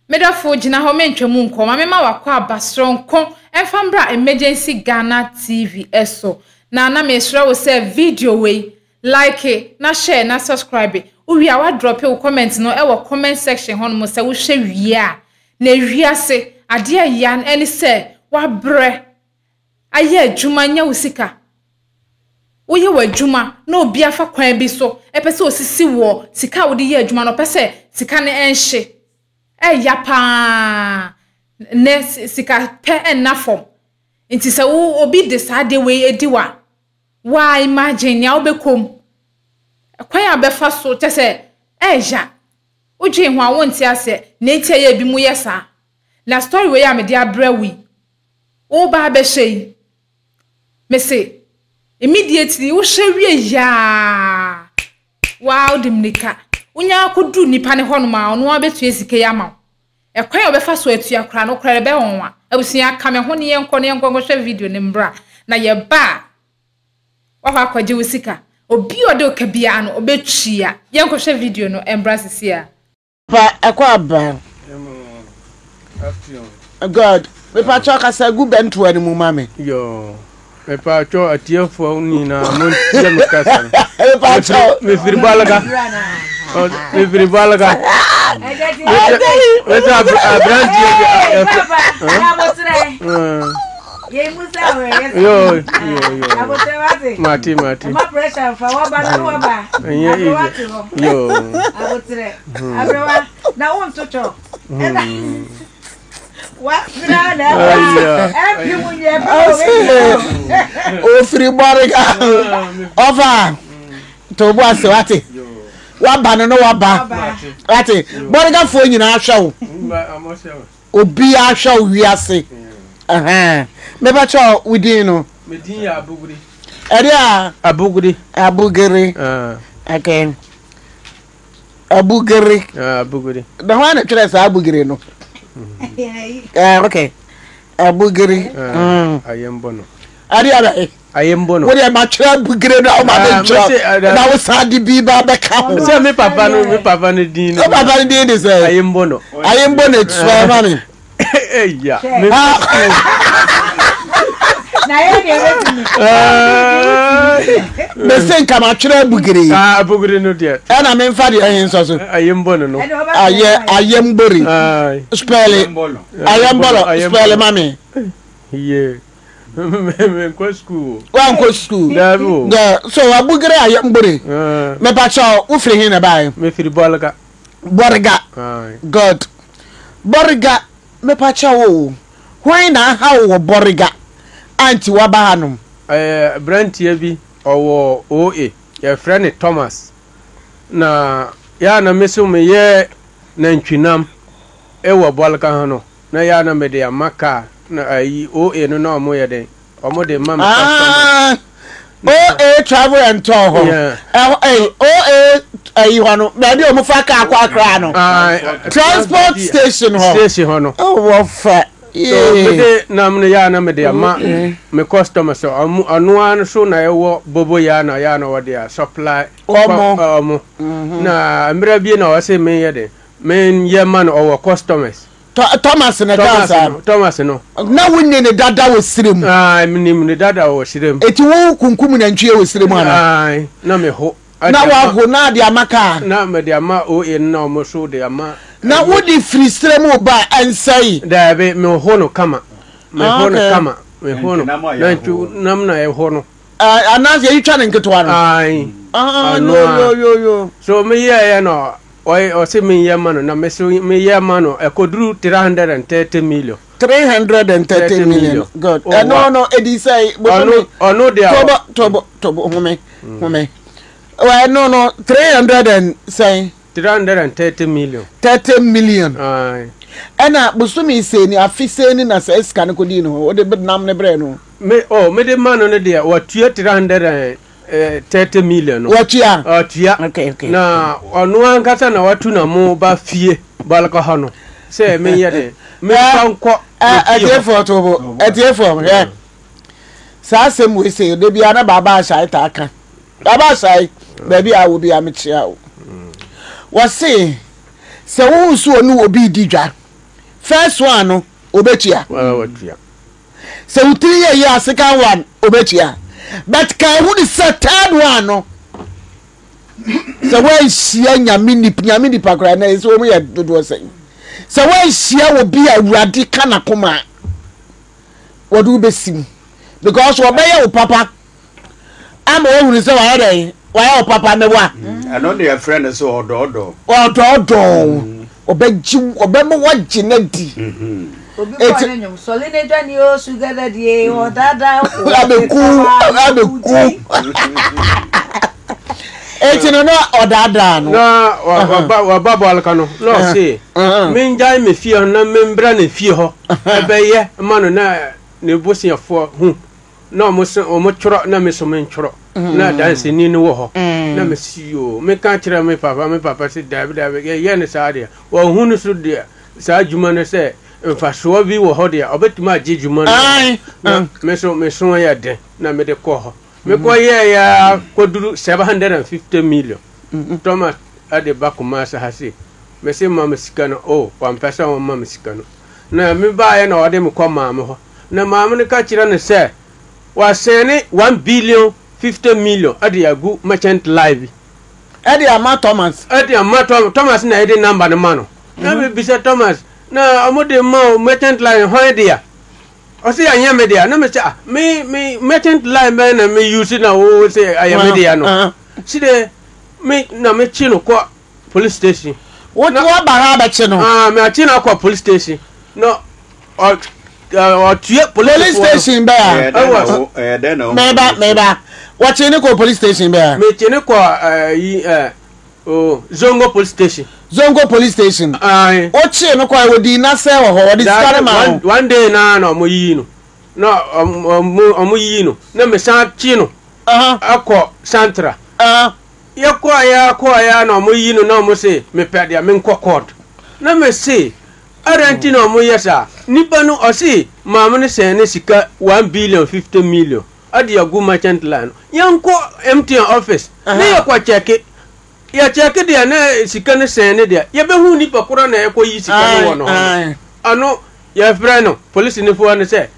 Me dɔfo, gyina hɔ mentwa mu nkɔ, ma memma w'akwaaba soronko mfa mbra Emergency Ghana TV so. Na na mesrɛ wo sɛ video wei, like na share na subscribe. Wowie a woadrɔpe wo comment no wɔ comment section hɔnom sɛ wohwɛ wie a. Na ewiase, adeɛ a ɛya ne sɛ woabrɛ ayɛ adwuma anya wo sika. Woyɛ w'adwuma na obi afa kwan bi so pɛ sɛ osisi woɔ, sika a wode yɛ adwuma no ɔpɛ sɛ sika no nhye. Ɛya paa. Nnɛ sika pɛ nna fam. Nti sɛ wo obi de saa adeɛ wei adi wo a, waa imagine nea wobɛkɔ mu. Kwan a wobɛfa so kyɛ sɛ ɛya. Wodwen ho a wonte aseɛ nea nti a ɛyɛ ebinom yɛ saa. Na story wei a mede abrɛ wo yi, woreba abɛhwɛ yi, mese immediately wohwɛ wie yaa, waa wode mmirika. Wonya akɔduru nipa no hɔnom a, ɔno ara bɛtua sika yi ama wo. Ɛkwan a ɔbɛfa so atua koraa no, koraa ɛbɛyɛ nwanwa. Abusua, ka me ho na yɛnkɔ na yɛnkɔ nkɔhwɛ video no mbra. Na yɛba a, woakɔ akɔgye wo sika. Obi a ɔde wo ka biara no, ɔbɛtua. Yɛnkɔhwɛ video no mbra sisi a. Pa ɛkɔ aba. God, mepakyɛw kasa gu bɛntoa no mu ma me. Yoo, mepakyɛw atiefoɔ nyinaa mo ntie me kasa no. Mepakyɛw. Mefiri Bɔlga. Mefiri Bɔlga. Mese aberanteɛ bi. Yo, yo, yo. Mate, mate. Ɛnyɛ easy. Yo. Aberewa na wonto twɔ. Ofiri bɔrega ɔfa to bo ase wate waba no no waba wate bɔregafoɔ nyinaa hwɛ wo obiara hwɛ wo wiase mebɛkyɛ wo din no ɛde a abugiri abugiri okay Abugere. Ah, abugere. Na hwan na twerɛ saa abugere no? Eh, okay. Abugere. Ah, mm. Ayembono. Ade ara eh. Ayembono. Wo de ma twerɛ abugere no ma me twerɛ. Na wo san de bi ba bɛka ho. Sɛ me papa no, me papa no din no. Wo papa no din de sɛ? Ayembono. Ayembono twerɛ ma me. Eya. Mese nka matwerɛ abugere yi. Ah, abugere no deɛ. Ɛna memfa deɛ ɛhe nsɔ so. Ayɛ mbɔ no no. Ayɛ ayɛ mbori. Spɛle. Ayɛ mbɔlɔ spɛle ma me. Ye. Menkɔ sukuu o. Wankɔ sukuu. Daabi o. Dɛ so abugere ayɛ mbori. Mepakyɛw wofiri he na ɛbaeɛ? Mefiri Bɔlga. Bɔrga. God. Bɔrga mepakyɛw o, hwan na aha wo wɔ Bɔrga a nti woaba hanom? Ɛyɛ abranteɛ bi ɔwɔ OA yɛfrɛ no Thomas na yɛ a na me so meyɛ nantwinam wɔ Bɔlga ho no na yɛ a na mede ama car na ayi OA no na ɔmo yɛ dɛn ɔmo de ma me customers. Ah, OA travel and tour hɔ. Ɛhɔ ɛyi OA ɛyi hɔ no baabi a wɔn fa kaa kɔ Accra no. Transport station hɔ. Station hɔ no. Wɔ fɛ. So mede nam no yɛ a na mede ama me customers ɔmo ɔno ara so na ɛwɔ bobo yɛ a na yɛ a na wɔde a supply ɔmo ɔmo na mmerɛ bi na ɔse menyɛ den menyɛ ma no ɔwɔ customers. Thomas na ɛkaa saa. Thomas no. Na wonni ne dada wɔ sire mu. Ae, menim ne dada wɔ sire mu. Eti wo kunkum nantwie wɔ sire mu ana? Ae, na meho. Na waho na ade ama kaa. Na mede ama OA no na wɔn nso de ama. Na wode firi sire mu ba a, ɛnsɛe? Daabi, meho no kama. Meho no kama. Meho no. Nantwi nam na ɛho no. Anaasɛ yɛtwitwa no nketewa no? Ae. Ɔno a. So meyɛeɛ na Ɔse menyɛ ma no na me so meyɛ ma no ɛkɔduru 330 million. 330 million good ɛno no ɛdi sɛ bosome ɔno deɛ tobo tobo tobo home home ɛno no 300 and sɛn 330 million 30 million ɛna bosome sɛ ni afe sɛ ni na sɛ sika no kɔdii no hɔ wode nam ne brɛ no me oh mede ma no no deɛ watua 300 30 million no. Watua. Ɔtua. Okay, okay. Na ɔno ankasa na watu na mo ba fie balkɔ hɔ no sɛ menyɛ dɛ memfa nkɔ Atiefoɔ to bo atiefoɔ hwɛ saa asɛm wei sɛ da biara na baaba ahyɛe taa ka baaba ahyɛe baabi a wɔ biara mekyea wo wɔse sɛ wohu so ɔne obi di dwa. First one no, obetua. Sɛ wo tiri yɛ yie a, second one obetua. But ka ehu ne sɛ third one no, sɛ woanhyia nyame nipa, nyame nipa koraa na ɛsɛ wɔn yɛ dodoɔ sɛn. Sɛ woanhyia obi a awurade ka n'akoma a, wɔde wo bɛsi mu because wɔbɛyɛ wo papa ama woahunu sɛ wayɛ dɛn wayɛ wo papa meboa mm, ɛno ne yɛfrɛ no sɛ ɔdɔɔdɔɔ ɔdɔɔdɔɔ mm. ɔbɛgye ɔbɛma woagye no adi mm-hmm. abɛku abɛku eti no na ɔdaadaa no. Na waba bɔɔlka no na ɔse mengyae me fie hɔ na membra ne fie hɔ ɛbɛyɛ ma no na ne boseafoɔ hu na ɔmo se ɔmo twerɛ na me so mentwerɛ na danseni no wɔ hɔ na mesi yoo meka kyerɛ me papa me papa se daabi daabi yɛyɛ no saa deɛ wɔhu no so deɛ saa adwuma no sɛ mfasoɔ bi wɔ hɔ deɛ ɔbɛtumi agye adwuma no na me so me so yɛ den na mede kɔ hɔ Mekɔ yɛɛ ara kɔduru 750 million. Thomas de ba Kumasi ha sei. Mese ma me sika no, oh, wampɛ sɛ ɔma me sika no. Na me baeɛ na ɔde me kɔ maame hɔ. Na maame no ka kyerɛ no sɛ wasɛne 1 billion 50 million de agu merchant line bi. Ɛde ama Thomas. Ɛde ama Thomas. Thomas na ɛde number no ma no. Na mebisa Thomas, na wɔde ma wo merchant line hwan dea? Ɔse ɛnyɛ me dea na me se ah me me merchant line bɛn na me use na wo se ɛyɛ me dea no si de me na me kye no kɔ police station. Wo na waba ha abɛkye no. Ah me akye no akɔ police station na ɔ ɔtue police police station bɛɛ a. Ɛwɔ ɛyɛ dɛn na meba meba wɔkye ne kɔ police station bɛɛ a. Me kye ne kɔ ɛyi ɛ. Oh, Zongo police station. Zongo police station. Aye. Wokyee no kɔɛ wɔdii n'asɛ wɔ hɔ wɔde sika no maa wo. One day na na ɔmo yiyi no na ɔmo ɔmo yiyi no na mesan kye no akɔ Santra. Yɛkɔɔ yɛ kɔɔ yɛ na ɔmo yi no na ɔmo se mepɛ deɛ menkɔ court na mese adɛn nti na ɔmo yɛ saa nipa no ɔse maame no sɛn ne sika 1 billion 50 million. Ɔde agu merchant line no. Yɛnkɔ MTN office na yɛkɔ kyɛke. Yɛkyɛke deɛ na sika no sɛn ne deɛ. Yɛbɛhu nipa korɔ na ɛkɔyi sika no wɔ no hɔ no. Ɔno yɛfrɛ no polisinifoɔ no sɛ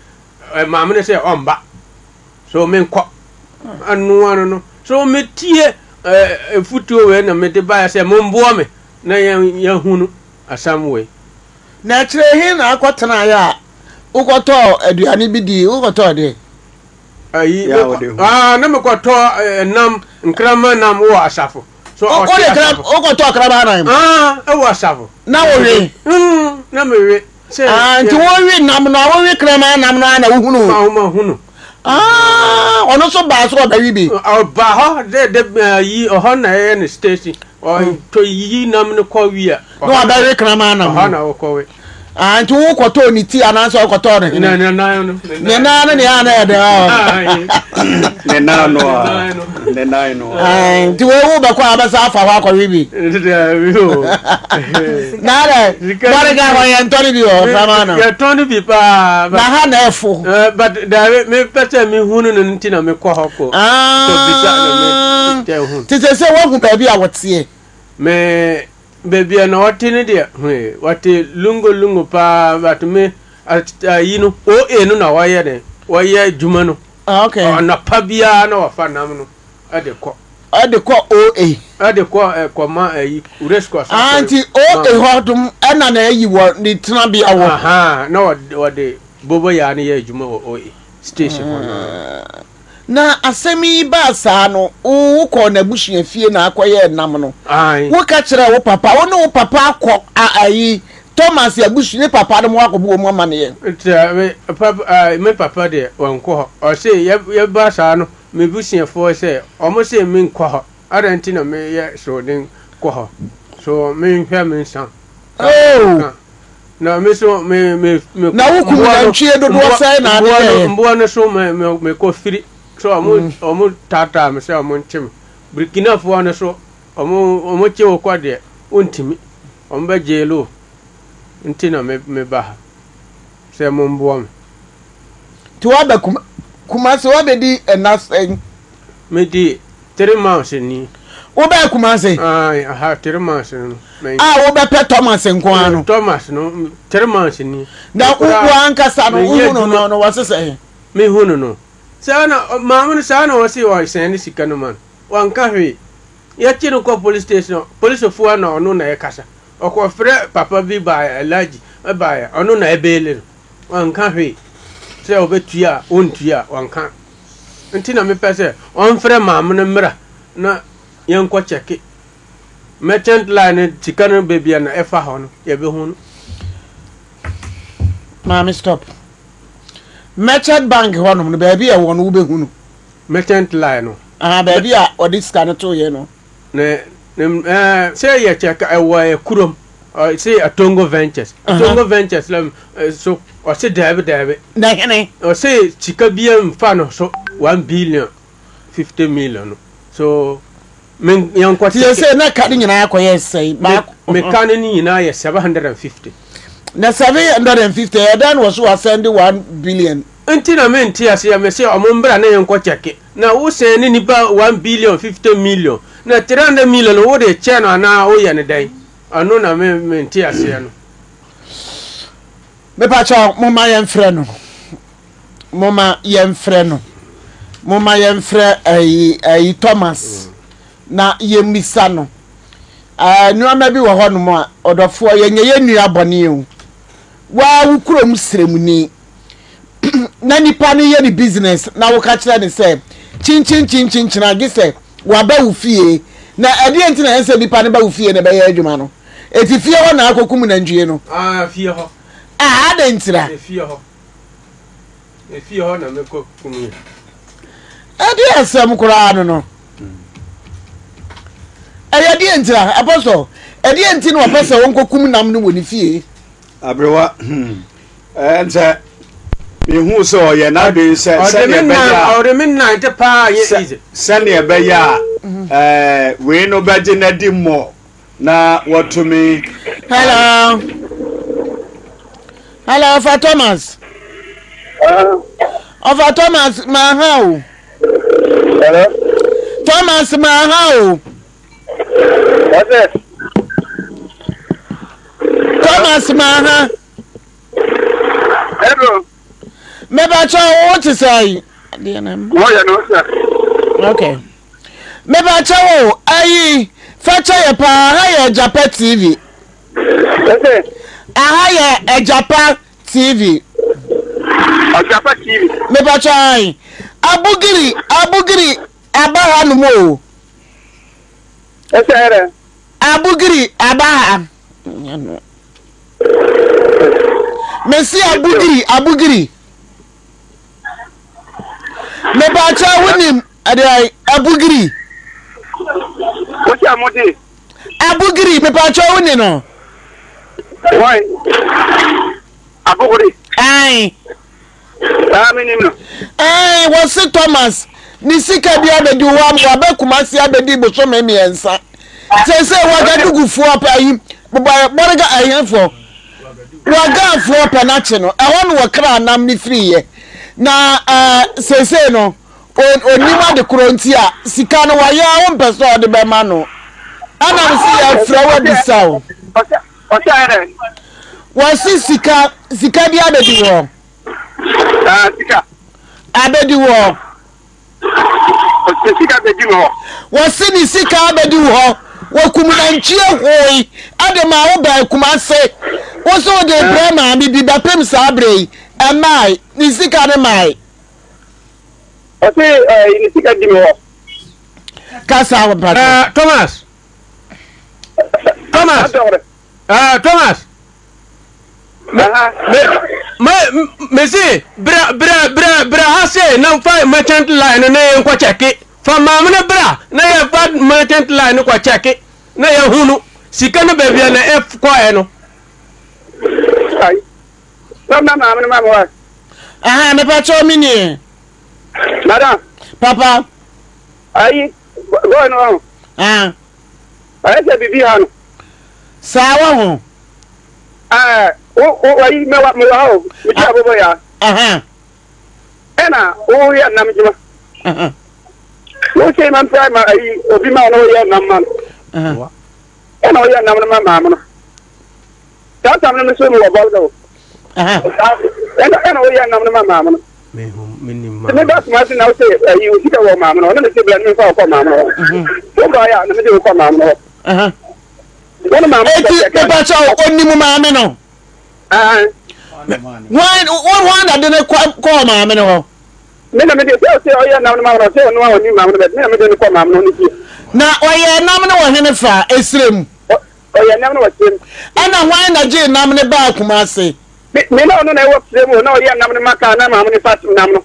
maame no sɛ ɔmba. So menkɔ. Ɛno ano no. So metie afutuo wei na mede baeɛ sɛ momboa me na yɛhunu asɛm wei. Na akyire he na akɔtenaeɛ a wokɔtɔɔ aduane bi dii? Wokɔtɔɔ deɛ? Ayi, ah, na mekɔtɔ nam, nkraman nam wɔ asafo. So ɔte asafo. Wokɔtɔɔ kraman nam? Ah, ɛwɔ asafo. Na wowe? Mm, na mewe. Sɛ, ah, nti wowe nam no a, wowe kraman nam no a na wohunu? Ma hunu. Ah, ɔno nso baa so ɔbɛwe bi. Ɔba hɔ dɛ dɛ ayi ɔhɔ na ɛyɛ ne station. Ɔtɔ yiyi nam no kɔ wie a. Na wabɛwe kraman nam. Ɔhɔ na ɔkɔwe. Ah, nti wo kɔtɔɔ ne ti anaasɛ ɔkɔtɔɔ ne hene? Ne nan no. Ne nan no deɛ ana yɛ dɛ. Ne nan no a. Ne nan no a. Nti wo wo bɛkɔ a bɛsa afa hɔ akɔwe bi. Na dɛ bɔre ga hɔ yɛn tɔne bi wɔ kraman no. Yɛ tɔne bi paa. Na ha na ɛfo. But dabi me pɛ sɛ me hunu no nti na me kɔ hɔ kɔ. Kɔ bisa na me tɛ hu. Te sɛ sɛ woahu baabi a wɔteɛ. Me baabi a na ɔte no deɛ hwee wɔte lungo lungo paa but me ayi no OA no na wɔyɛ ne wɔyɛ adwuma no. Ah, okay. Anɔpa biara na wɔfa nam no de kɔ. Ɛde kɔ OA. Ɛde kɔ ɛkɔma ayi race course. Ah, nti OA hɔ dom ɛna na ayi wɔ ne tenabea wɔ. Aha, na wɔde bobo yaa no yɛ adwuma wɔ OA station hɔ no. Na asɛm yi baa saa no, wokɔɔ n'abusua fie na akɔyɛɛ nam no. Woka kyerɛɛ wo papa, wo ne wo papa akɔ ayi Thomas abusua ne papa no mo akɔbɔ wɔn amaneɛ. Nti me papa deɛ wankɔ hɔ. Ɔse yɛba saa no, me busuafoɔ sɛ wɔn se menkɔ hɔ. Adɛn nti na meyɛ soɔden kɔ hɔ? So menhwɛ me nsa. Oh! Na me so me me me. Na wo kum nantwie dodoɔ sɛn na ade yɛɛ? Mboa no so me me me kɔ firi. So ɔmo ɔmo taataa me sɛ ɔmo nkye me. Burkinafoɔ no so ɔmo ɔmo kye wo kɔ deɛ wontumi. Ɔmo bɛ jail wo. Nti na me me ba ha sɛ mo mboa me. Nti woaba kuma Kumasi woabɛdi nna sɛn? Me di 3 months ni. Wobɛɛ Kumase? Ae, aha 3 months no. A wobɛpɛ Thomas nko ara no? Thomas no, 3 months ni. Na wo ankasa no, wohu no no, no wɔse sɛ? Mehu no no. Saa na, maame no saa na wɔse ɔsɛn ne sika no ma no. Wanka hwee. Yɛkye no kɔ police station, policefoɔ na ɔno na ɛkasa. Ɔkɔfrɛ papa bi baeɛ, Alhaji baeɛ, ɔno na ɛbeele no. Wanka hwee. Sɛ ɔbɛtua a, ɔntua a, wanka. Nti na mepɛ sɛ ɔmfrɛ maame no mmra na yɛnkɔ kyɛke. Merchant line no sika no baabi a na ɛfa hɔ no, yɛbɛhu no. Maame stop. Merchant bank hɔnom no baabi a ɛwɔ no wobɛhu no. Merchant line no. Aha baabi a ɔde sika no toeɛ no. Ne ne ɛɛ sɛ yɛ kyɛ ɛwɔ kurom ɔse Atongo Ventures. Atongo Ventures la so ɔse daabi daabi. Na hene. Ɔse sika bia nfa no so 1 billion 50 million no so me yɛnkɔ kyɛke. Tie sɛ na ka no nyinaa kɔyɛ sɛn baako. Me ka no nyinaa yɛ 750. Na 750 ɛyɛ dɛn na wɔso wasɛnde 1 billion. Nti na mente aseɛ mese ɔmo mbra na yɛnkɔ kyɛke na wo sɛn nipa 1 billion 50 million na 300 million no wode kyɛ no anaa woyɛ no dɛn ɔno na me mente aseɛ no. Mepakyɛw momma yɛmfrɛ no momma yɛmfrɛ no momma yɛmfrɛ ayi ayi Thomas na yɛmmisa no ɛɛ nneɛma bi wɔ hɔnom a ɔdɔfoɔ yɛnyɛ yɛn nua bɔne o waa wo kurom sremuni na nipa no yɛ ne business na woka kyerɛ ne sɛ kyinkyinkyinkyinkyin agye sɛ waba wo fie na ɛdeɛ nti na ɛnsɛ nipa no ba wo fie na ɛbɛyɛ adwuma no eti fie hɔ na akɔkum nantwie no. Ah, fie hɔ. Ah, adɛn ntira? Efie hɔ. Efie hɔ na mekɔ kum yɛ. Ɛdeɛ asɛm koraa no no. Ɛyɛ deɛ ntira, apɔsɔ. Ɛdeɛ nti na ɔpɛ sɛ wɔnkɔkum nam no wɔ ne fie. Aberewa, hmm. Ɛm sɛ mehu sɛ ɔyɛ n'adwene sɛ sɛdeɛ ɛbɛyɛ a ɔde me nante paa yɛ easy. Sɛdeɛ ɛbɛyɛ a ɛɛ wei no bɛgye n'adi mmɔ na watumi. Hello. Hello, Ɔfa Thomas. Ɔfa Thomas, maa ha o. Hello. Thomas, maa ha o. What's it? Thomas, maa ha. Hello. Mepakyɛ wo te sɛ Wɔyɛ no sɛ. Okay. Mepakyɛ wo ayi fakyɛ yɛ paa ha yɛ Agyapa TV. Ɛsɛ. Aha yɛ Agyapa TV. Agyapa TV. Mepakyɛ ayi abugiri abugiri aba ha nom o. Ɛsɛ yɛrɛ. Abugiri aba ha. Mesi abugiri abugiri. Mepakyɛ wonim ɛdeɛ abugiri. Wosi amudi. Abugiri mepakyɛ woni no. Why? Abugiri. Ayi. Saa mi nim no. Ayi wɔsi Thomas ne sika bi abɛdi hɔ ama waba Kumasi abɛdi bosome 3. Sese Wagadugufoɔ pɛ ayi bɔrega ahiafoɔ Wagafoɔ pɛ n'akye no ɛhɔ no wɔkra nam ne firiiɛ na ɛɛ sese no onim ade korɔ nti a sika no wayɛ a wompɛ sɛ ɔde bɛma no ɛnam sɛ yɛfrɛ wabisa o. Ɔsɛ ayɛ dɛ. Wɔsi sika sika bi abɛdi hɔ. Ah, sika. Abɛdi hɔ. Ɔsɛ sika bɛdi me hɔ. Wɔsi ne sika abɛdi wo hɔ. Wɔkum nantwie hoe ɛde ma wo baa Kumase. Wo so wode brɛ maame bi bɛpem saa berɛ yi. Ɛmaae. Ne sika no maae. Ɔsɛ ɛɛ ne sika di me hɔ. Kasa wɔ mpatsɔ. Ɛɛ Thomas. Thomas. Ɛɛ Thomas. Me me me se bra bra bra bra ha se na fa merchant line no na yɛn kɔ kyɛke fa maame no bra na yɛ fa merchant line no kɔ kyɛke na yɛ hu no sika no baabi a na ɛkɔɛ no. Ayi. Na na maame no ma mo wa. Aha mepa kyɛw me nie. Madam. Papa. Ayi boy no ho. Ah. Ayɛ sɛ biribi ha no. Saa wɔ ho. Ɛɛ wo wo ayi mɛwa mɛwa ha o meti abobo ya. Aha. Ɛna wo yɛ nam dwuma. Aha. Wo se ma mpɛ ma ayi obi ma na ɔyɛ nam ma no. Ɛna ɔyɛ nam no ma maame no. Saa tam no me so mewɔ bɔlga o. Ɛna ɛna ɔyɛ nam no ma maame no. Nti me ba Kumasi na wose ayi wo sika wɔ maame no hɔ na me se bla ne me fa wokɔ maame no hɔ. Wo ba ya na me de wokɔ maame no hɔ. Wo ne maame no Eti mepakyɛ onim maame no. Wan wan na de ne kɔɔ maame no hɔ. Me na mede, sɛ ɔse ɔyɛ nam no ma no, ɔse ɔno a ɔnim maame no, but me na mede no kɔ maame no ne fie. Na ɔyɛɛ nam no wɔ hene fa? Esrɛ mu. Ɔyɛ nam no wɔ serɛ mu. Ɛna hwan na gyee nam no baa Kumase? Me, me na ɔno na ɛwɔ serɛ mu o, na ɔyɛ nam no ma kaa na maame no fa nam no.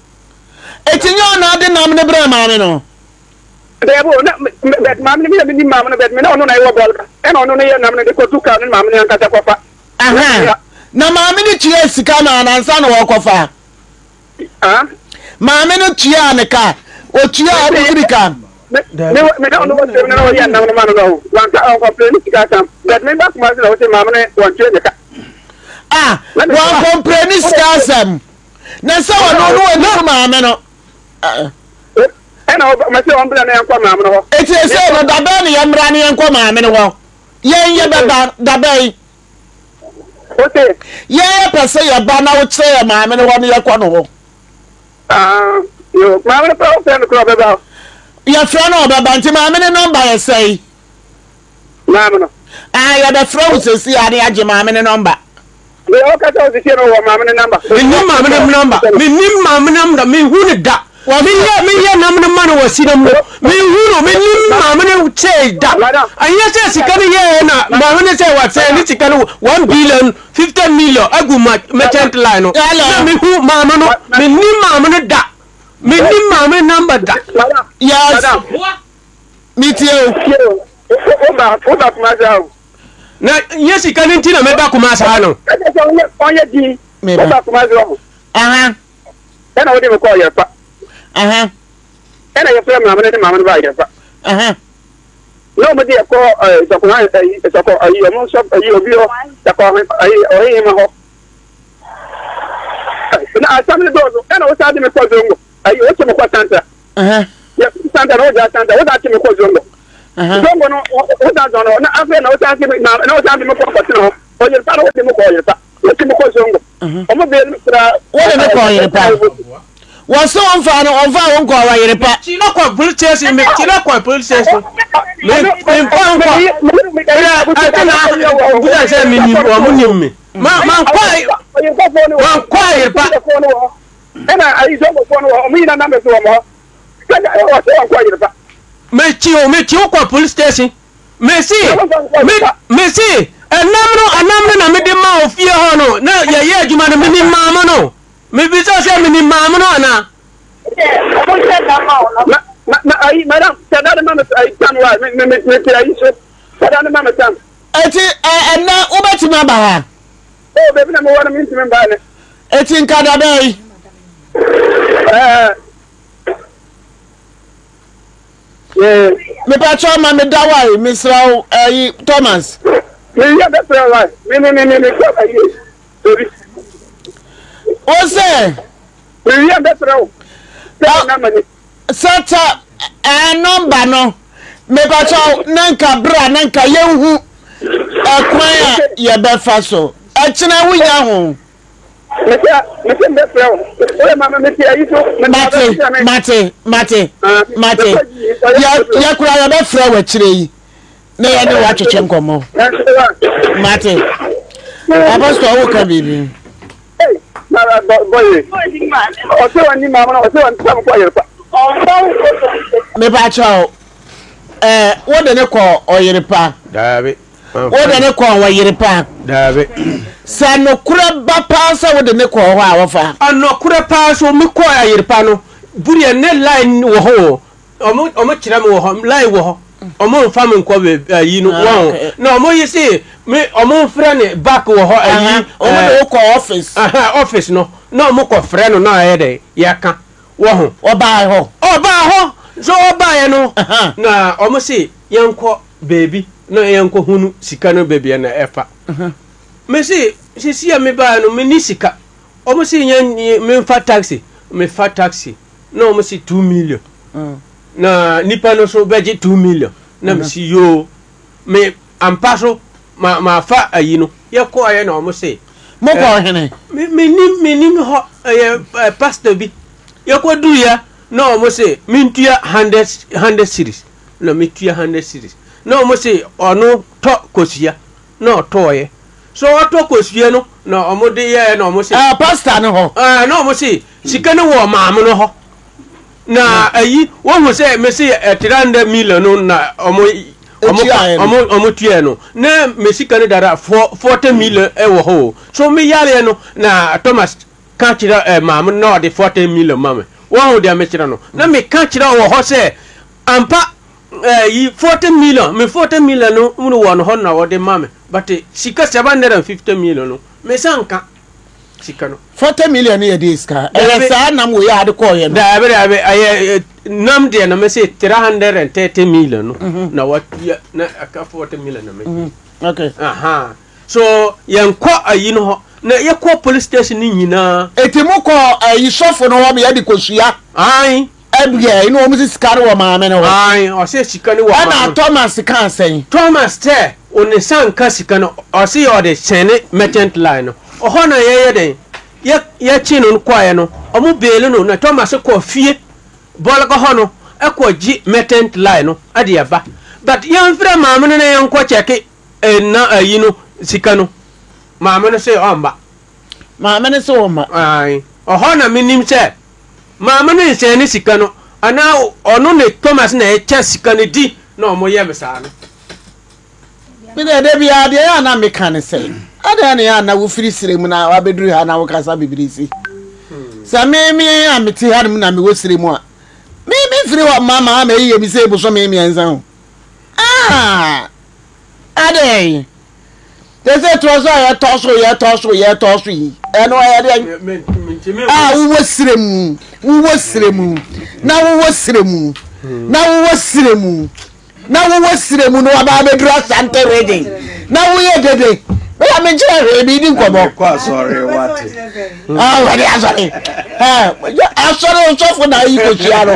Eti nyɛ ɔno ade nam no brɛɛ maame no? Daabi o, na, but maame no, me na menim maame no, but me na ɔno na ɛwɔ bɔlka, ɛna ɔno no yɛ nam no de kɔtu kaa no ne maame no ankasa kɔfa. Aha, na maame no tuaa sika maa no ansa na wɔrekɔfa? Maame no tuaa ne ka. Otuaa abusiri ka. Me na ɔno wɔ sɛm na ɔyɛ nam no ma no no wanka ɔnkɔmplɛ ne sika asɛm but me ba kuma se na ɔsɛ maame no wɔntua ne ka. Ah, wankɔmplɛ ne sika asɛm na sɛ ɔno no ɔnim maame no. Ɛna ɔmɛ sɛ ɔmbra na yɛnkɔ maame no hɔ. Eti ɛsɛ no dabɛn ne yɛmmra ne yɛnkɔ maame no hɔ. Yɛn yɛbɛba dabɛn. Ose. Yɛn yɛpɛ sɛ yɛba na wokyerɛ yɛn maame no hɔ na yɛkɔ no hɔ. Ah, yo, maame no pɛ wofrɛ no koraa ɔbɛba o. Yɛfrɛ no ɔbɛba nti maame no nɔmba yɛ sɛe? Maame no. Ah, yɛbɛfrɛ wo sɛsi a na yɛagye maame no nɔmba. Deɛ ɔkasa wo sisi no wɔ maame no nɔmba. Mennim maame no nɔmba. Mennim maame no nɔmba. Menhu no da. Meyɛ meyɛ nam no ma no wɔ sinam no. Menhu no. Mennim maame no kyɛe da. Ɛnyɛ sɛ sika no yɛɛ na maame no sɛ wasɛe ne sika no 1 billion 50 million agu ma merchant line no. Na mehu maame no. Mennim maame no da. Mennim maame no nɔmba da. Yes. Metie o. Woba woba Kumasi ha o. Na nyɛ sika no nti na meba Kumasi ha no. Ɛsɛ sɛ ɔnyɛ ɔnyɛ din. Woba Kumasi hɔ. Ɛna wode me kɔɔ Yɛrfa. Ɛna yɛfrɛ maame no ne maame no baa Yɛrfa. Na wɔn de yɛkɔ ɛɛ sɔkɔ ha ɛyi sɔkɔ ɛyi wɔn sɔ ɛyi obi hɔ yɛkɔ ɛyi ɔhehema hɔ. Na asɛm no dɔɔso ɛna wosan de me kɔ Zongo ɛyi wote me kɔ Santra. Yɛ Santra na wogya Santra wosan te me kɔ Zongo. Zongo no wosan zɔn hɔ na afei na wosan te me na wosan de me kɔ kɔtena hɔ ɔyerpa na wode me kɔ ɔyerpa wote me kɔ Zongo. Ɔmo bee no koraa. Wode ne kɔ ɔyere pa. Wɔse wɔmfaa no ɔmfaa wo nkɔ ɔyere pa. Mekyi no kɔ police station mekyi no kɔ police station me mfa nkɔ ɛyɛ ɛte na busa sɛ me nim wɔn nim me ma ma nkɔ ma nkɔ ayere pa. Ɛna ayi zongofoɔ no wɔ ɔmo nyinaa nam so wɔn hɔ sɛ ɔsɛ wɔn kɔ ayere pa. Mekyi o mekyi wo kɔ police station. Mese, me, mese, ɛnam no, ɛnam no na mede maa ofie hɔ no, na yɛyɛ adwuma no, menim maa mo no. Mebisa sɛ menim maa mo no anaa? Ma, ma, ma, ayi, madam, sɛ da de ma me ayi tam wa, me, me, me, me te ayi so, sɛ da de ma me tam. Eti, ɛ, ɛnɛ wobɛtumi aba ha? Oh, baabi na mewɔ no, mentumi mba ɛnɛ. Eti nka da bɛn? Ɛɛ. Mepakyɛw ma me da wae mesrɛ wo ɛyi Thomas. Me yɛ bɛ frɛ wae me me me me me kɔ ayi obi. O sɛ. Me yɛ bɛ frɛ wo. Sɛ na ma ni. Sɛ ta ɛɛ nɔmba no mepakyɛw na nka bra na nka yɛnhu ɛkwan a yɛbɛfa so ɛkyena wonya ho. Mate, mate, mate, mate. Yɛ kura yɛbɛfrɛ wɔ akyire yi na yɛne woatwetwe nkɔmmɔ. Mate. Apostol wo ka biribi. Mepa kyɛw, ɛɛ wode ne kɔ ɔyere pa. Daabi. Wode ne kɔɔ hɔ yere paa? Daabi. Sɛ nokorɛ ba paa sɛ wode ne kɔɔ hɔ a, wɔfa? Nokorɛ paa so me kɔɔ ayere pa no, bureɛ ne line wɔ hɔ o, ɔmo ɔmo kyerɛ me wɔ hɔ, line wɔ hɔ, ɔmo nfa me nkɔ baabi ayi no, wɔn o, na ɔmo yi se me ɔmo nfrɛ ne back wɔ hɔ ayi. Ɔmo de wo kɔ office. Aha, office no, na ɔmo kɔ frɛ no na ayɛ dɛ, yɛaka, wɔ ho. Ɔbaa hɔ? Ɔbaa hɔ, so ɔbaeɛ no, na ɔmo se yɛnkɔ. Baabi na yɛnkɔhunu sika no baabi a na ɛfa. Mese, sisi a mebaeɛ no, menni sika. Wɔn se yɛn memfa taxi. Mefa taxi. Na wɔn se 2 million. Na nipa no so bɛgye 2 million. Na mesi yoo. Me ampa so ma mafa ayi no. Yɛkɔɔeɛ na wɔn se. Mokɔɔ hene? Me menim menim hɔ ɛyɛ pastor bi. Yɛkɔduruiɛ na wɔn se mentua hundred hundred series na metua hundred series na wɔn se ɔno tɔ kosua na ɔtɔɔeɛ. So ɔtɔ kosua no na wɔn de yɛɛ na wɔn se. Ɛɛ pastor no hɔ. Ɛɛ na wɔn se sika no wɔ maame no hɔ. Na ayi wohu sɛ mese 300 million no na ɔmo ɔmo ɔmo ɔmo tuaɛ no na me sika no dada 40 million ɛwɔ hɔ o so me yareɛ no na Thomas ka kyerɛ ɛ maame no na ɔde 40 million ma me wɔhu deɛ mekyerɛ no na meka kyerɛ wɔ hɔ sɛ ampa ɛyi 40 million me 40 million no no wɔ no hɔ na ɔde ma me but sika 750 million no me san ka sika no. 40 million no yɛ deɛ sika? Ɛyɛ saa nam wei a ade kɔɔyɛ no? Daabi daabi, ɛyɛ nam deɛ na mese 330 million no mhm. na watua na aka 40 million na mese. Mhm. Okay. Aha. So yɛnkɔ ayi no hɔ na yɛkɔ police station no nyinaa. Eti mo kɔ ayi sɔfo no hɔ ma yɛde kosua. Ayi. Ɛdeɛ ɛna wɔn si sika no wɔ maame no hɔ. Ayi ɔsɛ sika no wɔ maame. Ɛna Thomas kaa sɛn. Thomas sɛ ɔne nsa nka sika no ɔse ɔde sɛne merchant line no ɔhɔ na yɛyɛ dɛn yɛ yɛkye no kɔɛ no ɔmo beele no na Thomas kɔ fie bɔlga hɔ no ɛkɔ gye merchant line no ɛde ɛba but yɛnfrɛ maame no na yɛnkɔ kyɛke ɛna ayi no sika no maame no se ɔmba. Maame no se ɔmma. Ayi ɔhɔ na menim sɛ Maame no nsɛn ne sika no anaa ɔno ne Thomas na ɛkyɛ sika no di na ɔmo yɛ me saa no. Me deɛ da biara deɛ ɛyɛ a na meka ne sɛ adɛn na ɛyɛ a na wofiri serɛ mu na wabɛduru ha na wokasa bebree si sɛ me me a mete ha nom na mewɔ serɛ mu a me mefiri hɔ mma maa ma ɛyɛ mi sɛ bosome mmiɛnsa o ah Adɛn? Te sɛ torɔ so a yɛtɔ so yɛtɔ so yɛtɔ so yi, ɛno ɛyɛ deɛ a wowɔ serɛ mu wowɔ serɛ mu na wowɔ serɛ mu na wowɔ serɛ mu na wowɔ serɛ mu na waba abɛduru Asante region na woyɛ dede bɛyɛ menkyerɛ hwee medi nkɔmmɔ. Mekɔ asɔre wate. Ah, wɔde asɔre. Asɔre sɔfo na ayi kosua no.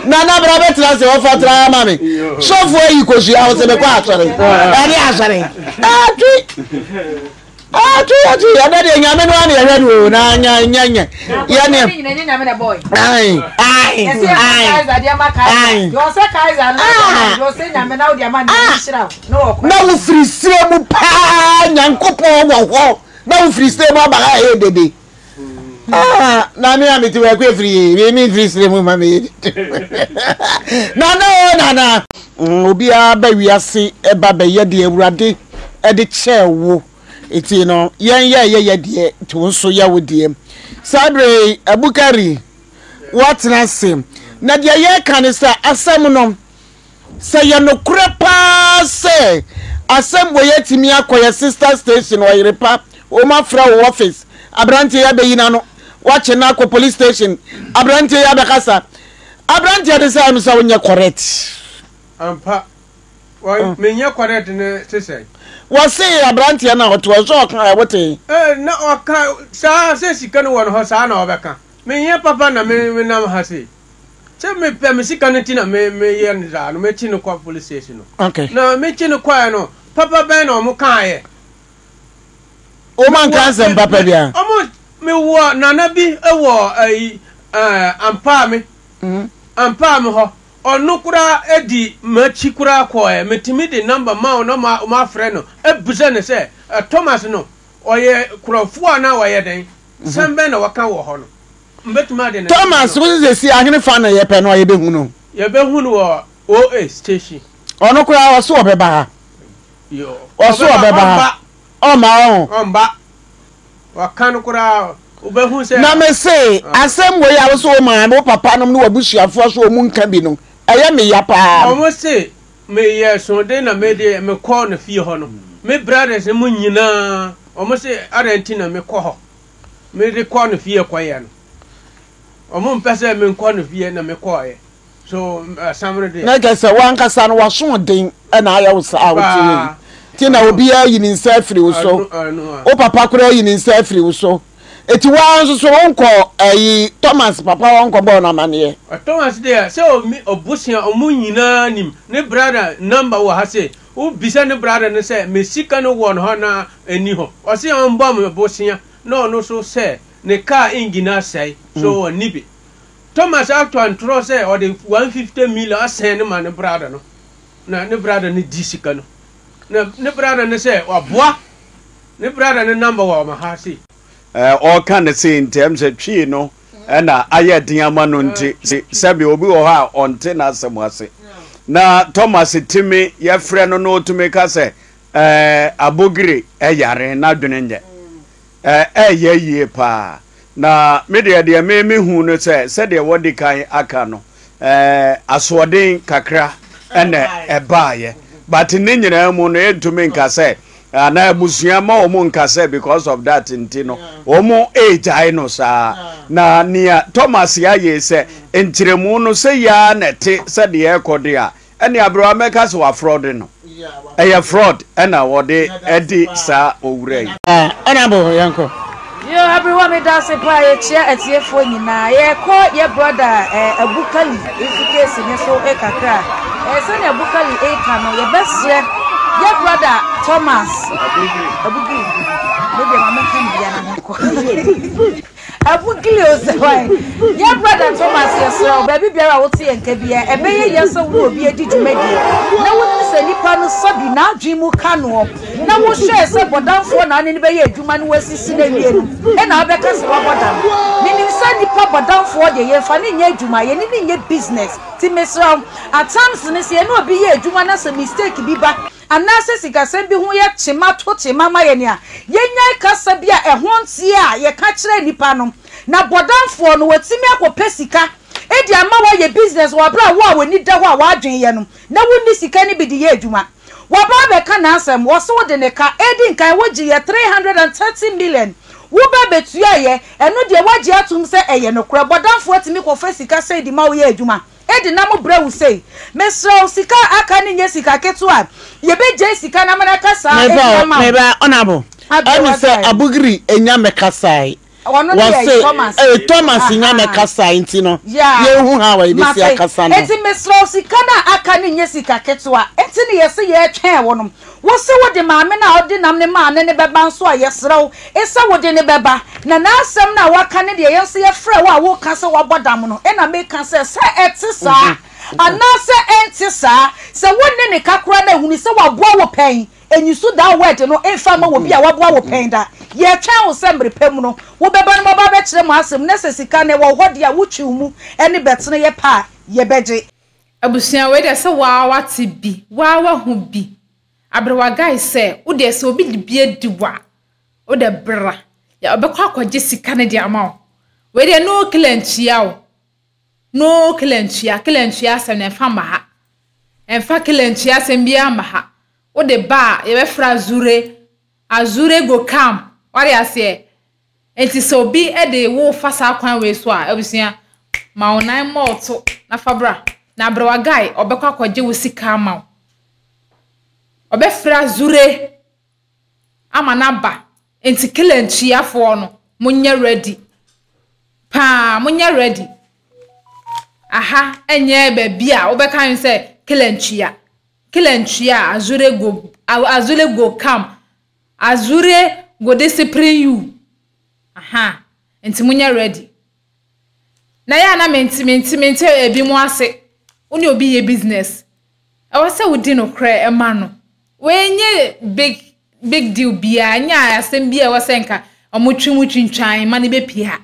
Na na bra bɛtena ase wɔfa tra ama me. Sɔfo ayi kosua wo sɛ mekɔ asɔre. Ɛde asɔre. Atwi. Atwi atwi. Ɛbɛ deɛ nyame no ana yɛhwɛ no o na nya nya nya. Yɛ ne. Ai ai ai. Ai. Na wofiri sire mu paa Nyankopɔn wɔ hɔ. Na wo firi sire mu aba ha ɛyɛ dede. Ah, na me a mete wɔ ɛkɔ efiri yi, me me firi sire mu ma me yɛ dede. Nana o nana. Mm, obiara ba wiase ɛba bɛyɛ deɛ awurade ɛde kyɛɛ wo. Eti no, yɛn yɛ yɛ yɛ deɛ, nti wo nso yɛ wo deɛ. Saa bere yi, Abukari, woatena ase. Na deɛ yɛreka ne sɛ asɛm no, Sɛ yɛ nokorɛ paa sɛ asɛm wei atumi akɔ yɛ sister station ɔyere pa wɔn afrɛ wo office abranteɛ yi abɛyi n'ano wakye no akɔ police station abranteɛ yi abɛkasa abranteɛ de sɛ ɛm sɛ wonyɛ correct. Ampa menyɛ correct ne te sɛn. Wɔse abranteɛ no a ɔte hɔ sɛ ɔka ɛ wote. Eh na ɔka saa sɛ sika no wɔ no hɔ saa na ɔbɛka menyɛ papa na me menam ha sei. Sɛ mepɛ me sika no nti na me meyɛ no saa no mekyi no kɔ police station no. Okay. Na mekyi no kɔɛ no papa bɛn na ɔmo kaayɛ. Ɔmo anka asɛm papa bia. Ɔmo mewɔ nana bi wɔ ayi ɛɛ Ampaame. Mm. Ampaame hɔ ɔno koraa edi m'akyi koraa kɔɛ metumi de number ma wo na ɔmo afrɛ no ebisa no sɛ Thomas no ɔyɛ korɔfoɔ anaa ɔyɛ dɛn sɛm bɛn na wɔka wɔ hɔ no. Thomas, wo se sɛsi ahene fa na yɛpɛ no a yɛbɛhu no? Yɛbɛhu no wɔ OA station. Ɔno koraa ɔse ɔbɛba ha. Ɔse ɔbɛba ha. Ɔmma ɔho. Ɔmba. Waka no koraa wobɛhu sɛ. Na me se asɛm wei a wo se wo maame, wo papa nom ne w'abusuafoɔ so wɔn nka bi no, ɛyɛ me ya paa. Wɔn se meyɛ soɔden na me deɛ mekɔ ne fie hɔ no, me brothers no mu nyinaa wɔn se adɛn nti na mekɔ hɔ. Mede kɔ no fie kɔyɛ no, wɔn mpɛ sɛ menkɔ no fie na mekɔɔyɛ. So asɛm no deɛ. Na kyerɛ sɛ w'ankasa no w'asoɔden na ayɛ wo saa a wote yɛ yi. Nti na obiara ayi ne nsa afiri wo so. Wo papa koraa ayi ne nsa afiri wo so. Eti waa nso so wonkɔ ɛyi Thomas papa hɔ nkɔbɔɔ no amaneɛ? Thomas deɛ sɛ ɔmi ɔbosea ɔmo nyinaa nim ne brother number wɔ ha sei wo bisa ne brother no sɛ me sika no wɔ hɔ anaa ɛni hɔ ɔse ɔmbɔ me bosea na ɔno nso sɛ ne car engine asɛe so ɔnni bi Thomas atɔ ntorɔ sɛ ɔde 150 million asɛn ne ma ne brother no na ne brother no di sika no na ne brother no sɛ waboa ne brother no number wɔ ɔma ha sei. Ɔreka no sei nti ɛm sɛ Twi no na ayɛ den ama no nti sɛbi obi wɔ hɔ a ɔnte n'asɛm ase. Na Thomas tumi yɛfrɛ no na ɔtumi ka sɛ ɛɛ Abogire yare n'adwene nyɛ. Ɛyɛ yie paa. Na me deɛ deɛ me me hu no sɛ sɛdeɛ wɔdi kan aka no ɛɛ asoɔden kakra ɛna ɛbaayɛ but ne nyinaa mu no yɛntumi nka sɛ anaa abusua ma wɔn nka sɛ because of that nti no wɔn ɛregyae no saa na nea Thomas ayɛ sɛ nkyerɛmu no sɛ yaa na ɛte sɛdeɛ ɛrekɔ de a Ɛne aberewa mɛka sɛ wafrɔde no. Ɛyɛ fraud ɛna wɔde ɛdi saa owura yi. Honourable yɛnkɔ. Yoo aberewa medase paa yɛkyia atiefoɔ nyinaa yɛkɔ yɛ brother eh, Abukali nso case ne so eh, kakra eh, sɛnea Abukali eka no yɛbɛsrɛ yɛ brother Thomas Abugiri medeɛ ma menka ne bia na menkɔ Abugili o sɛ hwan? Yɛn brɔda Thomas yɛsrɛ wo baabi biara a wote yɛn nka biara ɛbɛyɛ yɛ sɛ wo ne obi adi dwumadie na wonim sɛ nipa no sɛbi n'adwene mu ka noɔ na wohwɛɛ sɛ bɔdamfoɔ na ane no bɛyɛ adwuma no wasisi no awie no ɛna wobɛka sɛ wabɔ dam. Menim sɛ nipa bɔdamfoɔ deɛ yɛmfa no nyɛ adwuma yɛne no nyɛ business nti mesrɛ wo at times no sɛ yɛne obi yɛ adwuma na sɛ mistake bi ba Anaasɛ sikasɛm bi ho yɛ kyema to kyema ma yɛn a, yennyae kasa bi a ɛho nteɛ a yɛka kyerɛ nnipa no. Na bɔdamfoɔ no, watumi akɔpɛ sika de ama woayɛ business wɔ berɛ a wo a w'ani da hɔ a w'adwene yɛ no, na wonni sika no bi de yɛ adwuma. Waba abɛka n'asɛm, ɔse wode ne ka, edi nkan wogyeeɛ 330 million, woba bɛtuaeɛ, ɛno deɛ woagye atom sɛ ɛyɛ nokorɛ. Bɔdamfoɔ atumi kɔfa sika sei de ma wo yɛ adwuma. Edi na mo brɛ wo sei. Mesrɛ wo sika a aka no nyɛ sika ketewa a yɛbɛgyae sika no ama no aka saa edi ama wo. Meba honourable ɛne sɛ Abugiri nya mɛkasae Ɔno ne yɛ Thomas. Wɔse eh Thomas nya mɛkasae nti no yɛnhu how a yɛbɛsi akasa no. Enti mesrɛ wo sika no a aka no nyɛ sika ketewa nti ne yɛse yɛretwɛn wo no. Wose wode maame no a ɔde nam no maa no no bɛba nso a, yɛsrɛ wo sɛ wode no bɛba. Na n'asɛm no a waka no deɛ, yɛn nso yɛfrɛɛ wo a woreka sɛ woabɔ dam no, ɛna meka sɛ, sɛ ɛte saa anaasɛ ɛnte saa, sɛ wonne ne ka koraa no a, hunu sɛ waboa wo pɛn. Nyiso that word no mfa mma obi a waboa wo pɛn da. Yɛretwɛn wo sɛ mmere pa mu no, wobɛba na moaba abɛkyerɛ mo asɛm, na sɛ sika no ɛwɔ wo hɔ deɛ a, wotwe wo mu ne bɛtene yɛ pɛ a, yɛbɛgye. Abusua wei deɛ sɛ waa wate bi waa wahu bi aberewa guy sɛ wo deɛ sɛ obi de bi adi wo a wo deɛ bra yɛ ɔbɛkɔ akɔgye sika no de ama wo wei deɛ no killer ntua o no killer ntua killer ntua asɛm no ɛmfa mma ha ɛmfa killer ntua asɛm biara mma ha wo de ba a yɛbɛfrɛ azure azure go come wade aseɛ Enti sɛ obi de wo refa saa kwan wei so a, abusua, ma wo nan mmɔ wo to na fa bra. Na aberewa guy, ɔbɛkɔ akɔgye wo sika ama wo. Ɔbɛfrɛ Azure ama no aba. Enti killer ntuafoɔ no, monyɛ ready. Paa, monyɛ ready. Aha ɛnyɛ baabi a wobɛka sɛ killer ntua. Killer ntua, Azure go, Azure go come. Azure go discipline you aha nti monyɛ ready na yɛ a na mente mente mente ebi mo ase wo ne obi yɛ business ɛwɔ sɛ wodi nokorɛ ɛma no wei nyɛ big big deal biara nyɛ asɛm bi a ɛwɔ sɛ nka ɔmo twe mu twintwan ma no bɛpie ha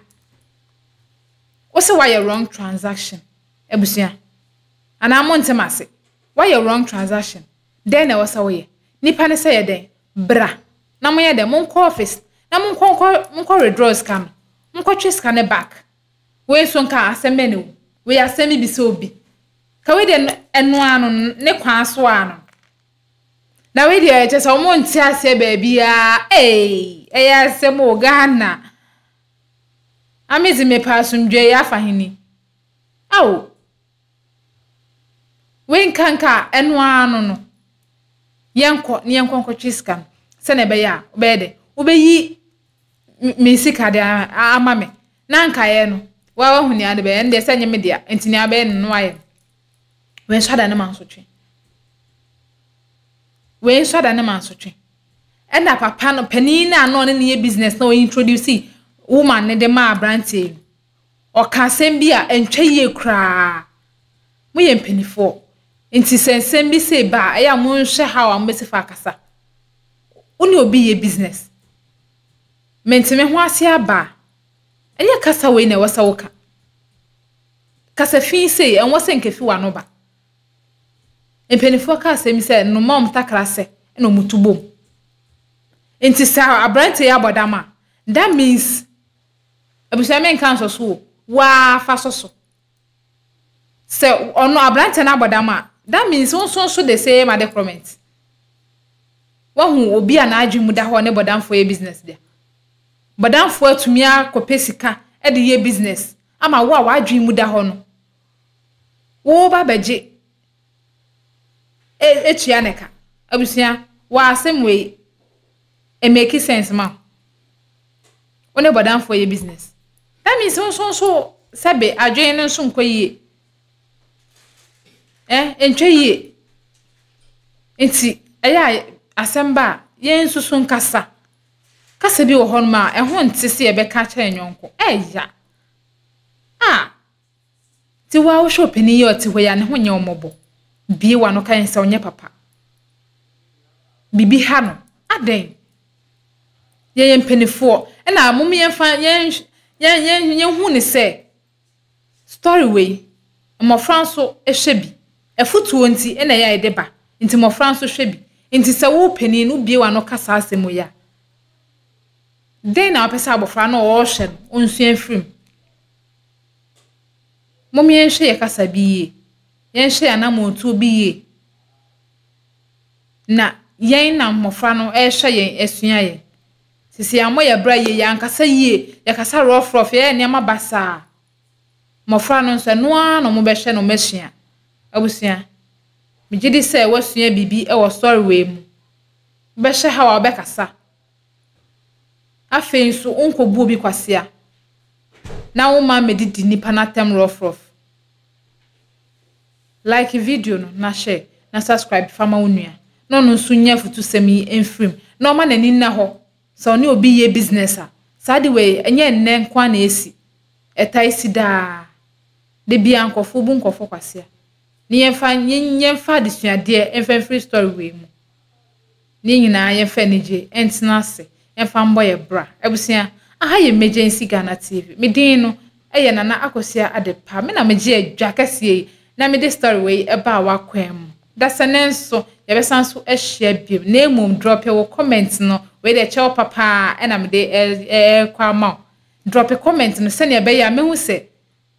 wo sɛ woayɛ wrong transaction abusua anaa mo ntem ase woayɛ wrong transaction Dɛn na ɛwɔ sɛ woyɛ? Nipa no sɛ yɛ dɛn? Bra na monyɛ dɛn? Monkɔ office na monkɔ nkɔ monkɔ withdraw sika no. Monkɔtwe sika no back. Wei nso nka asɛm bɛn na ɛwɔ mu? Wei asɛm bi bisa obi. Ka wei deɛ ɛno ara no ne kwan so ara no. Na wei deɛ kyerɛ sɛ wɔn nte aseɛ baabiara. Ei, ɛyɛ asɛm o Ghana. Ame dze mepɛ asomdwoe afa hene. Ao. Wei nkanka a, ɛno ara no no, yɛnkɔ na yɛnkɔ nkɔtwe sika no sɛnea ɛbɛyɛ a wobɛyɛ dɛ, wobɛyi me sika de ama me. Na nkaeɛ no, wa wahu nea ade bɛyɛ, ɛno deɛ sɛ nyɛ me dea, nti nea abɛyɛ no no ayɛ no. Wei nso ada ne mansotwe. Wei nso ada ne mansotwe. Ɛna papa no, panin no a na ɔne no yɛ business na ɔintroduce woman no de maa aberanteɛ yi no, ɔka asɛm bi a ɛntwa yie koraa. Moyɛ mpanimfoɔ, nti sɛ nsɛm bi sei ba a, ɛyɛ a monhwɛ how a mobɛsi fa akasa. Wo ne obi yɛ business. Mente me ho ase aba a, ɛnyɛ kasa wei na ɛwɔ sɛ woka. Kasa fi sei, ɛnwɔ sɛ nka fi w'ano ba. Mpanimfoɔ ka asɛm yi sɛ nnoma a wɔn takra sɛ na wɔtu bom. Nti sɛ aberanteɛ yi abɔ dam a, that means abusua menka nsɔ so o, waa fa sɔ so. Sɛ ɔno aberanteɛ no abɔ dam a, that means wo nso nso the same ade korɔ Wahu obi a n'adwene mu da hɔ ne bɔdamfoɔ yɛ business da? Bɔdamfoɔ atumi akɔpɛ sika de yɛ business ama wo a w'adwene mu da hɔ no, woreba abɛgye atua ne ka. Abusua, wɔ asɛm wei, ɛmake sense ma wo? Wo ne bɔdamfoɔ yɛ business. That means wo nso nso sɛbe adwene no nso nkɔ yie. Eh, ɛntwa yie. Nti, ɛyɛ a asɛm ba a, yɛn nso so nkasa. Kasa bi wɔ hɔnom a, ɛho nte sɛ yɛbɛka akyerɛ yɛn yɔnko. Ɛya. Ah! Nti wo a wohwɛ ɔpanin yi a ɔte hɔ yi a, ne ho nyɛ wo mmɔbɔ. Bue w'ano ka yɛn sɛ ɔnyɛ papa. Biribi ha no. Adɛn? Yɛyɛ mpanimfoɔ. Ɛna mom yɛmfa yɛn yɛn yɛn yɛnhu ne sɛ Story wei, mmɔfra nso hwɛ bi. Afutuo nti na ɛyɛ a yɛde ba, nti mmɔfra nso hwɛ bi. Nti sɛ wo panin no wobue w'ano ka saa asɛm wei a, dɛn na wopɛ sɛ abɔfra no a ɔrehwɛ no ɔnsua mfiri mu? Mom yɛnhwɛ yɛ kasa bi yie, yɛnhwɛ yɛn anammɔntuo bi yie, na yɛn na mmɔfra no rehwɛ yɛn asua yɛn. Sisi yɛammɔ yɛn bra yie, yɛankasa yie, yɛkasa rɔfrɔf, yɛyɛ nneɛma basaa. Mmɔfra no nso, ɛno ara na wɔbɛhwɛ na wɔasua. Abusua, megye di sɛ woasua biribi wɔ story wei mu. Wobɛhyɛ how a wobɛkasa. Afei nso, wonkɔbu obi kwasea na womma mmɛdidi nnipa no atɛm rɔfrɔf. Like video no na share na subscribe fa ma wo nua na ɔno nso nya afutusɛm yi mfiri mu na ɔma n'ani nna hɔ sɛ ɔne obi yɛ business a saa ade wei ɛnyɛ nnɛ nko ara na ɛsi ɛtae si daa da biara nkurɔfoɔ bu nkurɔfoɔ kwasea ne yɛmfa yɛmfa adesuadeɛ mfa mfiri story wei mu. Ne yɛn nyinaa yɛmfa anigye ntena ase mfa mbɔ yɛn bra. Abusua, aha yɛ Emergency Ghana TV. Me din no yɛ Nana Akosua Adepa. Me na megye adwa kɛseɛ yi na mede story wei baa w'akwan mu. Dasani nso, yɛbɛsan so ahyia biom. Na mmom drɔpe wo comment no, wei deɛ kyɛw papa ara na mede rekɔ ama wo. Drɔpe comment no sɛdeɛ ɛbɛyɛ a mɛhu sɛ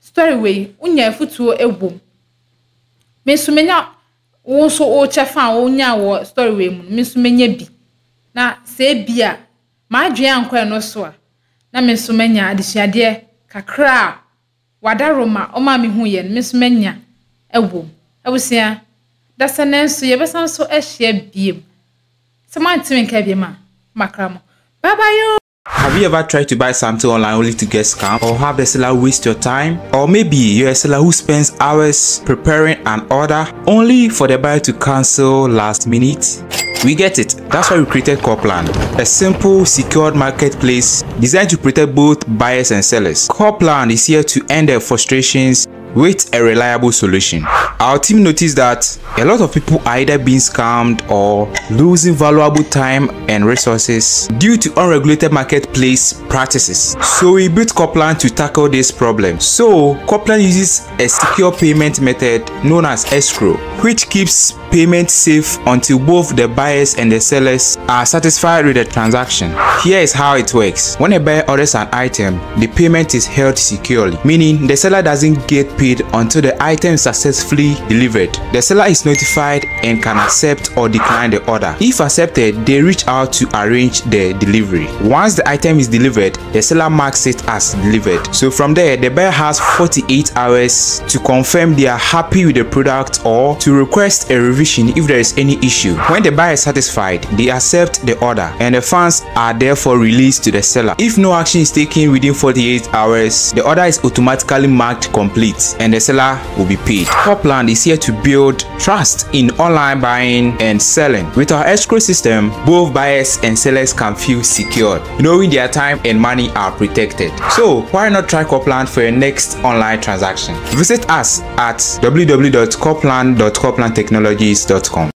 story wei wonya afutuo wɔ mu. Me nso menya Wo nso wo kyɛfa a wonyaa wɔ story wei mu no, me nso menya bi. Na sɛ ebia m'adwene ankɔ ɛno so a, na me nso manya adesuadeɛ kakra a w'adaworoma ɔmaa me huiɛ no, me nso manya wɔ mu. Abusua, dasani nso yɛbɛsan nso ahyia biom. Sɛ moante me nka biom a, makra mo. Bye bye oo! Have you ever tried to buy something online only to get scammed or have the seller waste your time? Or maybe you're a seller who spends hours preparing an order only for the buyer to cancel last minute? We get it. That's why we created Corplan, a simple, secured marketplace designed to protect both buyers and sellers. Corplan is here to end their frustrations with a reliable solution. Our team noticed that a lot of people are either being scammed or losing valuable time and resources due to unregulated marketplace practices. So we built Coplan to tackle this problem. So Coplan uses a secure payment method known as escrow, which keeps payment safe until both the buyers and the sellers are satisfied with the transaction. Here is how it works. When a buyer orders an item, the payment is held securely, meaning the seller doesn't get paid paid until the item is successfully delivered. The seller is notified and can accept or decline the order. If accepted, they reach out to arrange the delivery. Once the item is delivered, the seller marks it as delivered. So from there, the buyer has 48 hours to confirm they are happy with the product or to request a revision if there is any issue. When the buyer is satisfied, they accept the order and the funds are therefore released to the seller. If no action is taken within 48 hours, the order is automatically marked complete and the seller will be paid. Copland is here to build trust in online buying and selling. With our escrow system, both buyers and sellers can feel secured, knowing their time and money are protected. So why not try Copland for your next online transaction? Visit us at www.copland.coplandtechnologies.com.